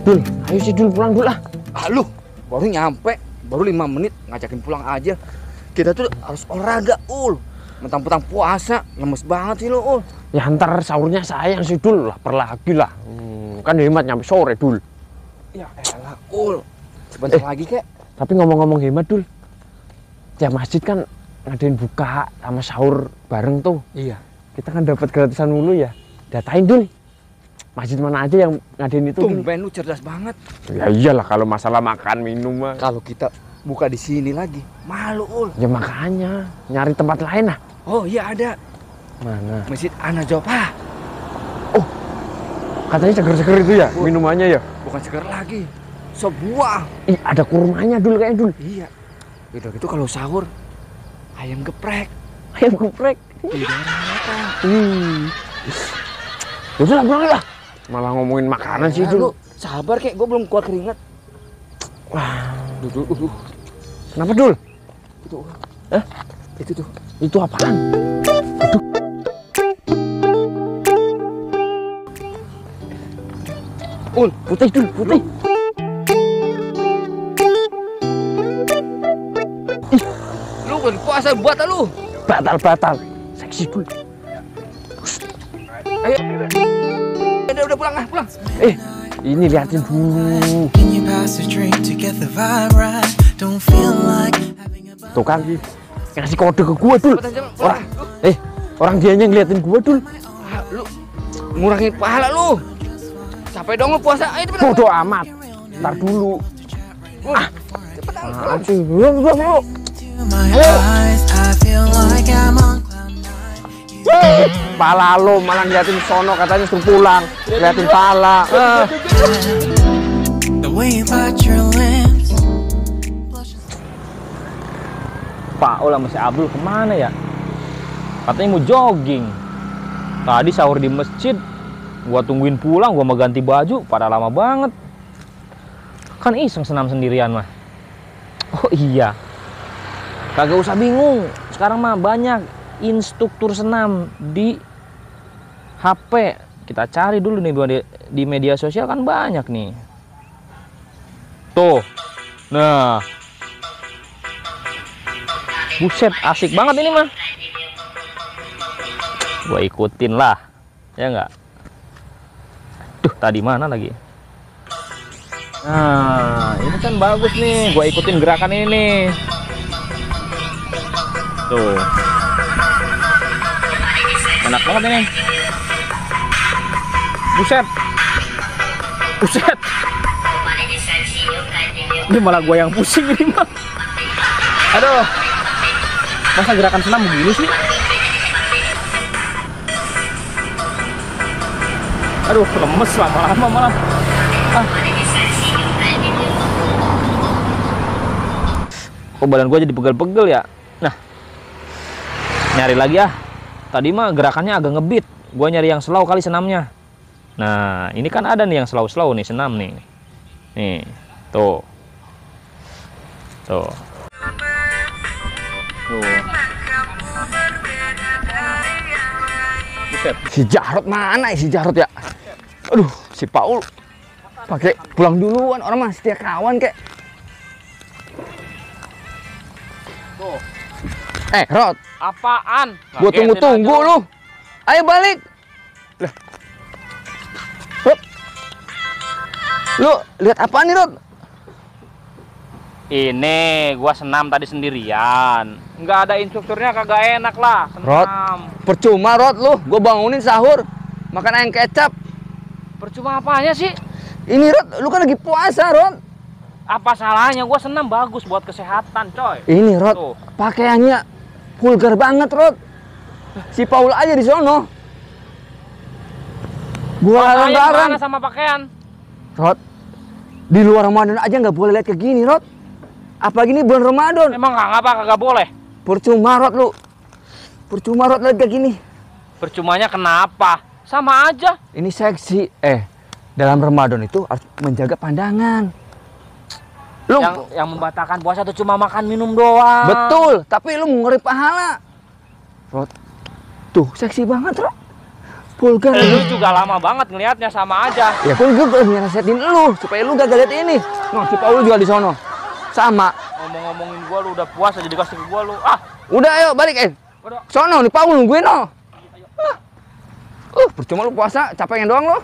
Dul, ayo sih Dul, pulang dulu lah. Lu baru nyampe, baru 5 menit ngajakin pulang aja. Kita tuh harus olahraga, mentang-mentang puasa, lemes banget sih lo, Ya ntar sahurnya sayang sih Dul, lah perlagi lah. Kan hemat nyampe sore Dul. Ya elah, sebentar lagi kek. Tapi ngomong-ngomong hemat Dul, tiap masjid kan ngadain buka sama sahur bareng tuh. Iya. Kita kan dapat gratisan mulu ya. Datain Dul, masjid mana aja yang ngadain itu. Tumben lu cerdas banget. Ya iyalah kalau masalah makan minum mah. Kalau kita buka di sini lagi, malu Ya makanya nyari tempat lain lah. Oh iya ada. Mana? Masjid An-Najafah. Oh, katanya seger-seger itu ya minumannya ya. Bukan segar lagi, sebuah. Ih, ada kurmanya Dul kayaknya Dul. Iya. Udah gitu kalau sahur ayam geprek. Ayam geprek. Di daerah apa? Udah lah pulang lah. Malah ngomongin makanan sih Dul. Lu sabar kek, gue belum kuat keringat. Wah, kenapa Dul? Itu. Itu tuh. Itu apaan? Aduh. Putih Dul, putih. Lu bukan puasa buat lu. Batal. Seksi Dul. Ayo. Udah pulang lah, pulang. Ini liatin dulu. Tuh kan, ngasih kode ke gua Dul. Orang dianya ngeliatin gua Dul. Lu ngurangin pahala lu. Capek dong lu puasa. Ayo cepetan. Bodoh amat. Ntar dulu. Cepetan. Ayo. Pala lo malah ngeliatin sono katanya suruh pulang. Ngeliatin pala. Pak Ul sama si Abdul kemana ya? Katanya mau jogging. Tadi sahur di masjid, gua tungguin pulang, gua mau ganti baju, pada lama banget. Kan iseng senam sendirian mah. Oh iya, kagak usah bingung. Sekarang mah banyak instruktur senam di HP. Kita cari dulu nih di media sosial kan banyak nih. Tuh, nah. Buset, asik banget ini mah. Gua ikutin lah, ya nggak? Duh, tadi mana lagi? Nah, ini kan bagus nih. Gua ikutin gerakan ini. Tuh, enak banget ini. Buset. Ini malah gua yang pusing ini mah. Aduh. Masa gerakan senam begini sih? Aduh, lemes lama-lama malah. Kok badan gue jadi pegel-pegel ya? Nah, nyari lagi ah. Tadi mah gerakannya agak ngebit. Gue nyari yang slow kali senamnya. Nah, ini kan ada nih yang slow-slow nih senam nih. Nih, tuh. Tuh. Buset. Si Jarot mana si Jarot ya? Aduh, si Paul pakai pulang duluan, orang mah setia kawan kek. Rod, Apaan? gua tunggu-tunggu lu. Ayo balik. Lah. Rod. Lu lihat apaan nih, Rod? Ini gua senam tadi sendirian. Nggak ada instrukturnya, kagak enak lah senam. Rod, percuma Rod lu. Gua bangunin sahur makan ayam kecap. Percuma apanya sih? Ini Rod, lu kan lagi puasa, Rod. Apa salahnya? Gua senam bagus buat kesehatan, coy. Ini Rod, Tuh. pakaiannya vulgar banget, Rod. Si Paul aja di sono. Gua larang-larang. Mana sama pakaian? Rod, di luar Ramadan aja nggak boleh lihat kayak gini, Rod. Apalagi ini bulan Ramadan. Emang kagak boleh? Percuma, Rod, lu. Percuma, Rod, lihat kayak gini. Percumanya kenapa? Sama aja. Ini seksi. Dalam Ramadan itu harus menjaga pandangan. Lu Yang membatalkan puasa itu cuma makan minum doang. betul, tapi lu mau ngeri pahala. Rod, tuh seksi banget, Rod. Pul kan. Lu juga lama banget ngelihatnya, sama aja. Ya Pul, gue nasihatin lu supaya lu gak lihat ini. Noh, si Paul juga di sono. Sama. Ngomong-ngomongin gua lu udah puas aja dikasih ke gua lu. Ah, Udah ayo balik sono nih Paul nungguin noh. Percuma lu puasa, capeknya doang lu.